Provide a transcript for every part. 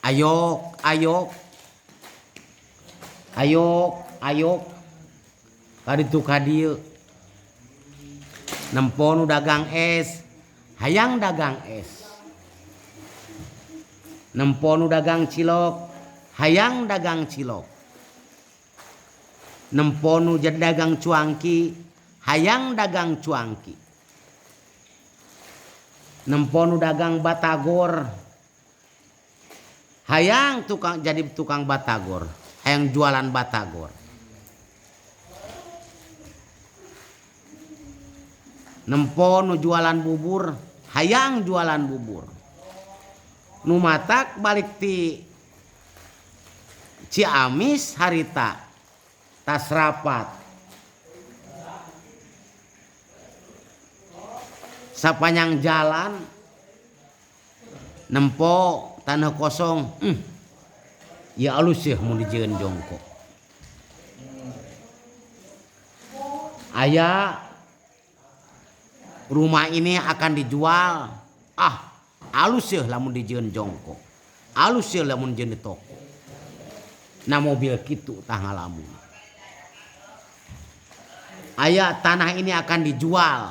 Ayok ayok ayok ayok kaditu ka dieu nempo nu dagang es hayang dagang es nempo nu dagang cilok hayang dagang cilok nempo nu dagang cuangki hayang dagang cuangki nempo nu dagang batagor hayang tukang jadi tukang batagor hayang jualan batagor nempo nu jualan bubur hayang jualan bubur nu matak balik ti Ciamis harita tas rapat sapanjang jalan nempo tanah kosong ya alus ya mun dijieun jongkok aya rumah ini akan dijual ah alus ya lamun dijieun jongkok alus ya lamun dijieun di toko na mobil kitu tah ngalamun aya tanah ini akan dijual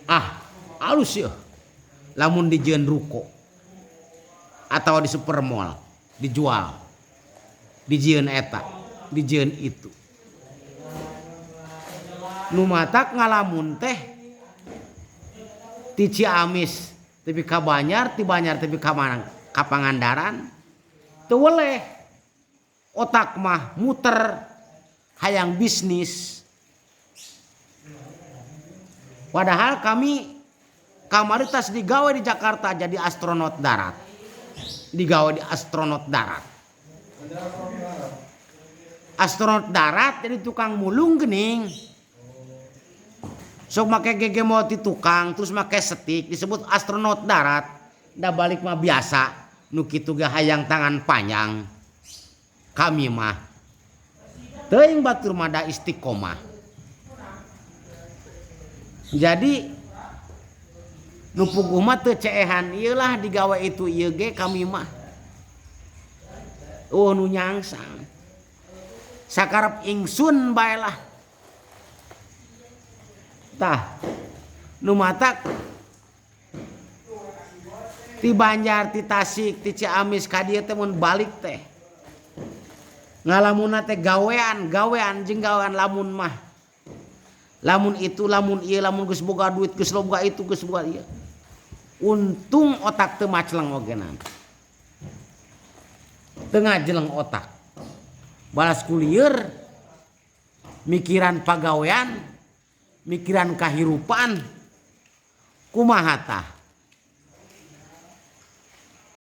ah alus ya lamun dijieun ruko atau di supermall dijual dijieun eta dijieun itu nu matak ngalamun teh ti Ciamis tepi ka Banjar ti Banjar tepi ka ka Pangandaran teu weleh otak mah muter hayang bisnis padahal kami kamari tas digawe di Jakarta jadi astronot darat digawe di astronot darat astronot darat jadi tukang mulung gening sok make gege mau ti tukang terus make setik disebut astronot darat da balik mah biasa nu kitu ge hayang tangan panjang kami mah teuing batur mah da istiqomah jadi nu puguh mah teu ceehan ieu lah digawe itu ieu ge kami mah oh nu nyangsang sakarep ingsun bae lah tah nu matak ti Banjar ti Tasik ti Ciamis ka dieu teh mun balik teh ngalamunna teh gawean gawean jeung gawean lamun mah lamun itu lamun ieu lamun geus boga duit geus loba itu geus boga ieu untung otak teu macleng ogenan teu ngajeleng otak balas kulieur mikiran pagawean mikiran kahirupan kumaha tah.